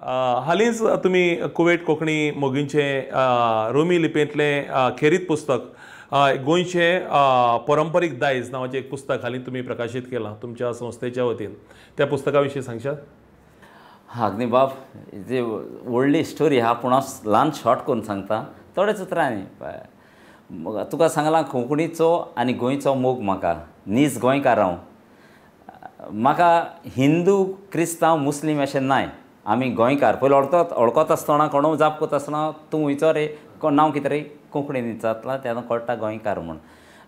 हालींच तुमी कुवेट कोंकणी मोगींचें रोमी लिपयेंतलें खेरीत पुस्तक गोंयचें परंपरीक दायज नांवाचें एक पुस्तक हालीं तुमी प्रकाशीत केलां तुमच्या संस्थेच्या वतीन. त्या पुस्तका विशीं सांगशात? अग्नी बाब, जी व्हडली स्टोरी आहा पूण हांव ल्हान शॉर्ट करून सांगता थोडेच उतरांनी. तुका सांगलां कोंकणीचो आनी गोंयचो मोग म्हाका, नीज गोंयकार हांव. म्हाका हिंदू क्रिस्तांव मुस्लीम अशें नाय, आमी गोंयकार. पयलीं वळखता आसतना कोणू जाप करता आसतना तूं खंयचो रे, नांव कितें रे, कोंकणीन विचारता तेन्ना कळटा गोंयकार म्हूण.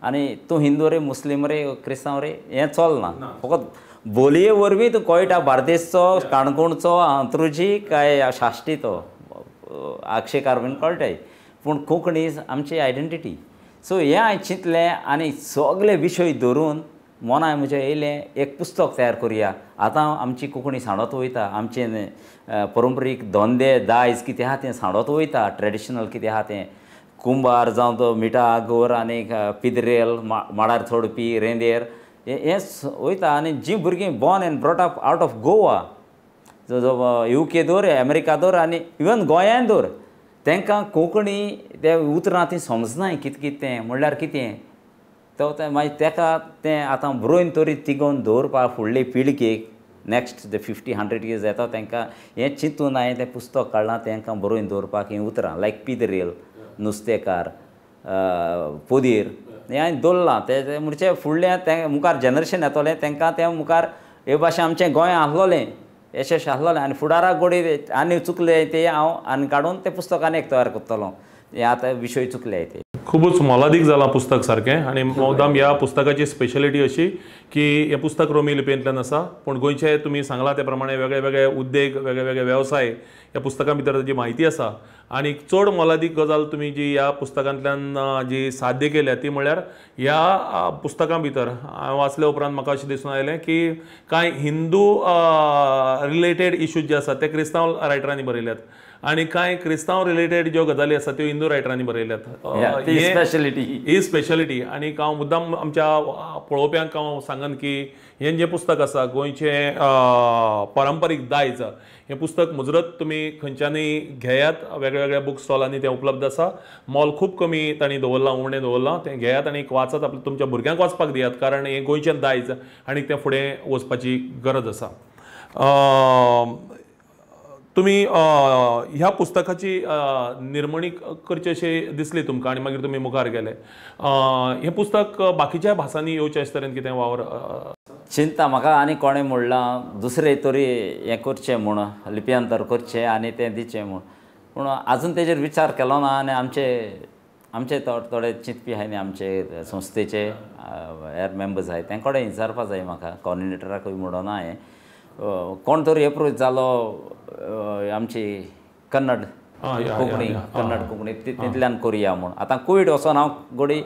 आनी तूं हिंदू रे मुस्लीम रे क्रिस्तांव रे हें चलना, फकत बोलये वरवीं तूं कळटा बार्देसचो, काणकोणचो, अंत्रुजी काय साश्टी तो आक्षेकार बीन कळटाय, पूण कोंकणी आमची आयडेंटिटी. सो हें हांवें चिंतलें आनी सगळे विशय धरून मनाय म्हजें येयलें एक पुस्तक तयार करुया. आतां आमची कोंकणी सांडत वयता, आमचें परंपरीक धंदे दायज कितें आहा तें सांडत वयता, ट्रेडिशनल कितें आहा तें, कुंबार जावं तो मिठा गोर आनी पिदरेल माडार चडपी रेंदेर हें वयता. आनी जीं भुरगीं born and brought up out of Goa, UK दवर, अमेरिका दवर आनी इवन गोंयान दवर, तांकां कोंकणी ते उतरां तीं समजनाय कितें कितें तें म्हणल्यार कितें तो तें मागीर ताका तें आतां बरोवन तरी तिगोवन दवरपाक फुडले पिळगेक नेक्स्ट ते 50-100 इयर्स येता तांकां हें चिंतून हांवें तें पुस्तक काडलां तांकां बरोवन दवरपाक हीं उतरां लायक पिदरेल, नुस्तेकार, पोदीर हें हांवें दवरलां. तें म्हणचे फुडलें तें मुखार जनरेशन येतलें तांकां तें मुखार हे भाशेन आमचें गोंय आसलोलें यशस्वी आसलोलें आनी फुडाराक गोडी आनी चुकले ते हांव आनी काडून तें पुस्तक आनी एक तयार करतलो. हें आतां विशय चुकले ते खुबूच मोलादीक जालां पुस्तक सारकें. आनी मुद्दाम ह्या पुस्तकाची स्पेशलिटी अशी की हें पुस्तक रोमी लिपयेंतल्यान आसा, पूण गोंयचे तुमी सांगलां ते प्रमाणे वेगळे वेगळे उद्देग, वेगळे वेगळे वेवसाय ह्या पुस्तकां भितर ताची म्हायती आसा. आनी चड मोलादीक गजाल तुमी जी ह्या पुस्तकांतल्यान जी साध्य केल्या ती म्हळ्यार ह्या पुस्तकां भितर हांवें वाचल्या उपरांत म्हाका अशें दिसून आयलें की कांय हिंदू रिलेटेड इश्यूज जे आसात ते क्रिस्तांव रायटरांनी बरयल्यात आनी कांय क्रिस्तांव रिलेटेड ज्यो गजाली आसात त्यो हिंदू रायटरांनी बरयल्यात. ही स्पेशलिटी. आनी हांव मुद्दाम आमच्या पळोवप्यांक हांव सांगन की हें जें पुस्तक आसा गोंयचें परंपरीक दायज, हें पुस्तक मुजरत तुमी खंयच्यानूय घेयात, वेगळ्या वेगळ्या बूक स्टॉलांनी तें उपलब्ध आसा. मोल खूब कमी तांणी दवरलां, उणें दवरलां, तें घेयात आनी वाचात, आपल्या तुमच्या भुरग्यांक वाचपाक दियात, कारण हें गोंयचें दायज आनी तें फुडें वचपाची गरज आसा. तुमी ह्या पुस्तकाची निर्मणी करची अशी दिसली तुमकां आनी मागीर तुमी मुखार गेले, हें पुस्तक बाकीच्या भासांनी येवचें अशें तरेन कितें वावर चिंता म्हाका आनी कोणें म्हणलां दुसरें तरी हें करचें म्हूण, लिप्यांतर करचें आनी तें दिचें म्हूण, पूण आजून तेजेर विचार केलो ना. आनी आमचे आमचे थोडे चिंतपी आहाय न्ही आमचे संस्थेचे हेर मेंबर्स आहाय तें कडेन विचारपा जाय म्हाका, कॉर्डिनेटराकूय म्हणोना हांवें. कोण तरी एप्रोच जालो आमची कन्नड कोंकणी, कन्नड कोंकणी तितल्यान करुया म्हूण. आतां कुवेट वचोन हांव गोडी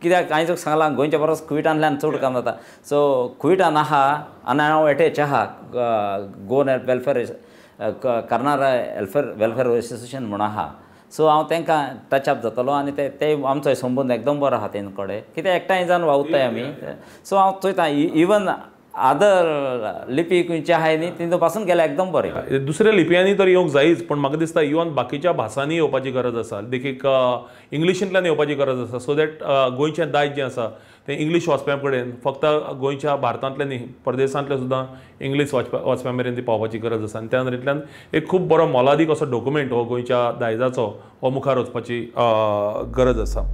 कित्याक हांवें तुका सांगलां गोंयच्या परस कुवेटांतल्यान चड काम जाता. सो कुवेटान आहा आनी हांव एटॅच आहा Goan welfare Karnataka welfare association म्हूण आहा. सो हांव तांकां टचअप जातलो आनी ते आमचो संबंद एकदम बरो आहा तेंचे कडेन, कित्याक एकठांय जावन वावुरताय आमी. सो हांव चोयता इवन आदर लिपी खंयची आहाय न्ही तितून पासून गेल्यार एकदम बरें. दुसऱ्या लिपयांनी तर येवंक जायच, पूण म्हाका दिसता इवन बाकीच्या भासांनी येवपाची गरज आसा, देखीक इंग्लिशींतल्यान येवपाची गरज आसा, सो that गोंयचें दायज जें आसा तें इंग्लीश वाचप्यां कडेन फक्त गोंयच्या भारतांतलें न्ही परदेसांतलें सुद्दां इंग्लीश वाचप्यां मेरेन ती पावपाची गरज आसा. आनी त्या नदरेंतल्यान एक खूब बरो मोलादीक असो डॉक्युमेंट हो गोंयच्या दायजाचो हो मुखार वचपाची गरज आसा.